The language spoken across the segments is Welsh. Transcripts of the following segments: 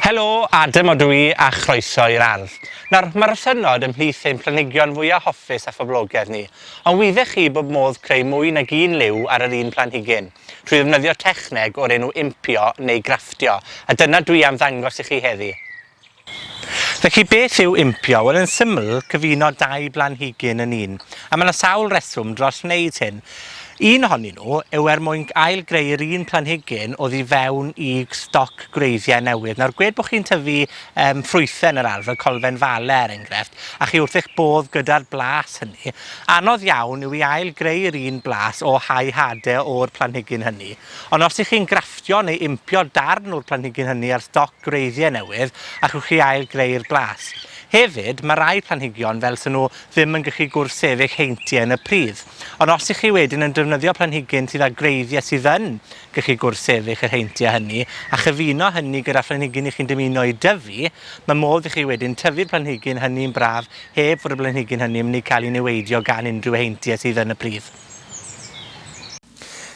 Helo, Adam odw i, a chroeso i'r ardd. Nawr, mae rhosynnod ymhlith ein planhigion fwya hoffus a phoblogaidd ni, ond wyddech chi bod modd creu mwy nag un liw ar yr un planhigyn, trwy ddefnyddio techneg o'r enw impio neu grafftio, a dyna dwi am ddangos i chi heddi. Felly, beth yw impio? Wel, yn syml, cyfuno dau blanhigyn yn un. A ma' 'na sawl reswm dros wneud hyn. Un ohonyn nhw yw er mwyn ail-greu'r un planhigyn oddi fewn i stoc gwreiddiau newydd. Nawr, gwed bo' chi'n tyfu yym ffrwythe yn yr ardd, fel colfen fale, er enghraifft, a chi wrth eich bodd gyda'r blas hynny, anodd iawn yw i ail-greu'r un blas o hau hade o'r planhigyn hynny. Ond os 'ych chi'n grafftio neu impio darn o'r planhigyn hynny ar stoc gwreiddiau newydd, allwch chi ail-greu'r blas. Hefyd, ma' rai planhigion fel 'sa nw ddim yn gallu gwrthsefyll heintie yn y pridd. Ond os 'ych chi wedyn yn defnyddio planhigyn sydd â gwreiddie sydd yn gallu gwrthsefyll yr heintie hynny, a chyfuno hynny gyda phlanhigyn 'ych chi'n dymuno 'i dyfu, ma' modd i chi wedyn tyfu'r planhigyn hynny'n braf heb fod y blanhigyn hynny yn myn' i ca'l 'i niweidio gan unrhyw heintie sydd yn y pridd.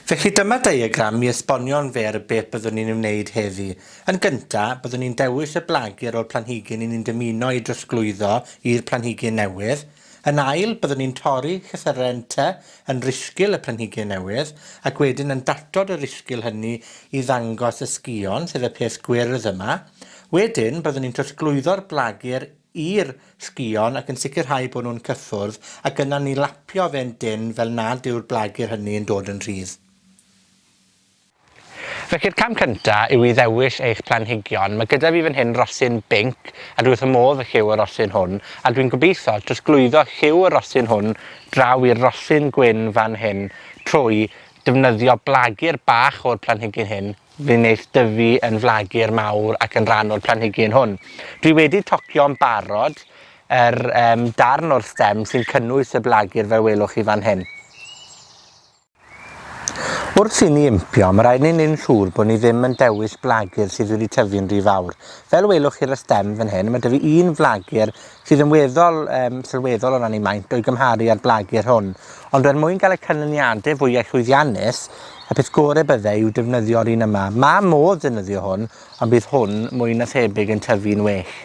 Felly dyma diagram i esbonio'n fyr beth byddwn ni'n ei wneud heddi. Yn gynta, byddwn ni'n dewis y blagur o'r planhigyn 'yn ni'n dymuno ei drosglwyddo i'r planhigyn newydd. Yn ail, byddwn ni'n torri llythyren T yn risgil y planhigyn newydd, ac wedyn yn datod y risgil hynny i ddangos y sgion, sef y peth gwyrdd yma. Wedyn, byddwn ni'n trosglwyddo'r blagur i'r sgion ac yn sicrhau bod nhw'n cyffwrdd, ac yna ni lapio fe'n dynn fel nad yw'r blagur hynny yn dod yn rhydd. Felly'r cam cynta yw i ddewis eich planhigion. Mae gyda fi fan hyn rosyn binc, a dwi wrth 'y modd â lliw y rosyn hwn, a dwi'n gobeithio trosglwyddo lliw y rosyn hwn draw i'r rosyn gwyn fan hyn trwy defnyddio blagur bach o'r planhigyn hyn Fe wneith dyfu yn flagur mawr ac yn rhan o'r planhigyn hwn. Dwi wedi tocio'n barod yr yym darn o'r stem sy'n cynnwys y blagur fel welwch chi fan hyn. Wrth i ni impio, ma' raid ni neud yn siŵr bo' ni ddim yn dewis blagur sydd wedi tyfu'n rhy fawr. Fel welwch chi ar y stem fan hyn, ma' 'da fi un flagur sydd yn weddol yym sylweddol o ran ei maint o'i gymharu â'r blagur hwn. Ond er mwyn ga'l y canlyniade fwya llwyddiannus, Y peth gore bydde yw defnyddio'r un yma. Ma' modd defnyddio hwn, ond bydd hwn mwy na thebyg yn tyfu'n well.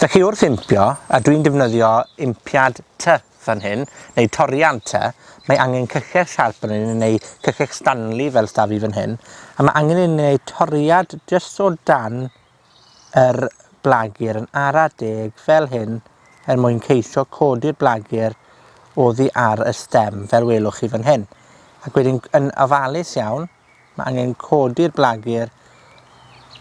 Felly wrth impio, a dwi'n defnyddio impiad tŷ fan hyn, neu toriad tŷ, mae angen cyllell siarp arnyn ni, neu cyllell Stanley fel s'da fi fan hyn, a ma' angen i ni wneud toriad jyst o dan yr blagur yn ara deg fel hyn er mwyn ceisio codi'r blagur oddi ar y stem fel welwch chi fan hyn. Ac wedyn yn ofalus iawn, mae angen codi'r blagur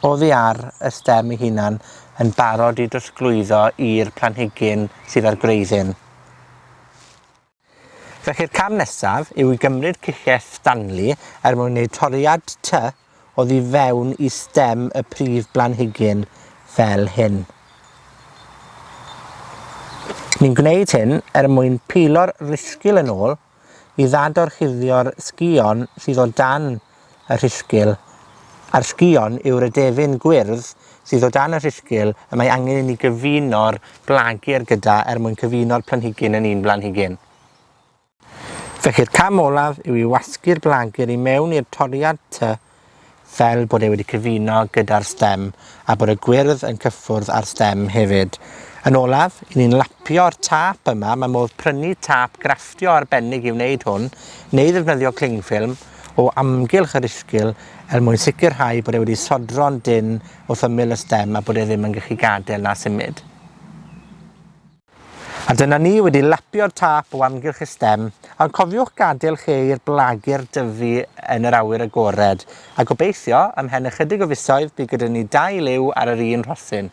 oddi ar y stem ei hunan yn barod i drosglwyddo i'r planhigyn sydd ar gwreiddyn. Felly'r cam nesaf yw i gymryd cyllell Stanley er mwyn gwneud toriad tŷ oddi fewn i stem y prif blanhigyn fel hyn. Ni'n gwneud hyn er mwyn pilo'r rhisgl yn ôl i ddadorchuddio'r sgion sydd o dan y rhisgl, a'r sgion yw'r edefyn gwyrdd sydd o dan y rhisgl y mae angen i ni gyfuno'r blagur gyda er mwyn cyfuno'r planhigyn yn un blanhigyn. Felly'r cam olaf yw i wasgu'r blagur i mewn i'r toriad tŷ fel bod e wedi cyfuno gyda'r stem a bod y gwyrdd yn cyffwrdd â'r stem hefyd. Yn olaf, 'yn ni'n lapio'r tâp yma, ma' modd prynu tâp grafftio arbennig i wneud hwn, neu ddefnyddio cling film, o amgylch yr isgil er mwyn sicrhau bod e wedi sodro'n dynn wrth ymyl y stem a bod e ddim yn gallu gadel na symud. A dyna ni wedi lapio'r tâp o amgylch y stem, ond cofiwch gadel lle i'r blagur dyfu yn yr awyr agored, a gobeithio, ymhen ychydig o fisoedd, bydd gyda ni dau liw ar yr un rhosyn.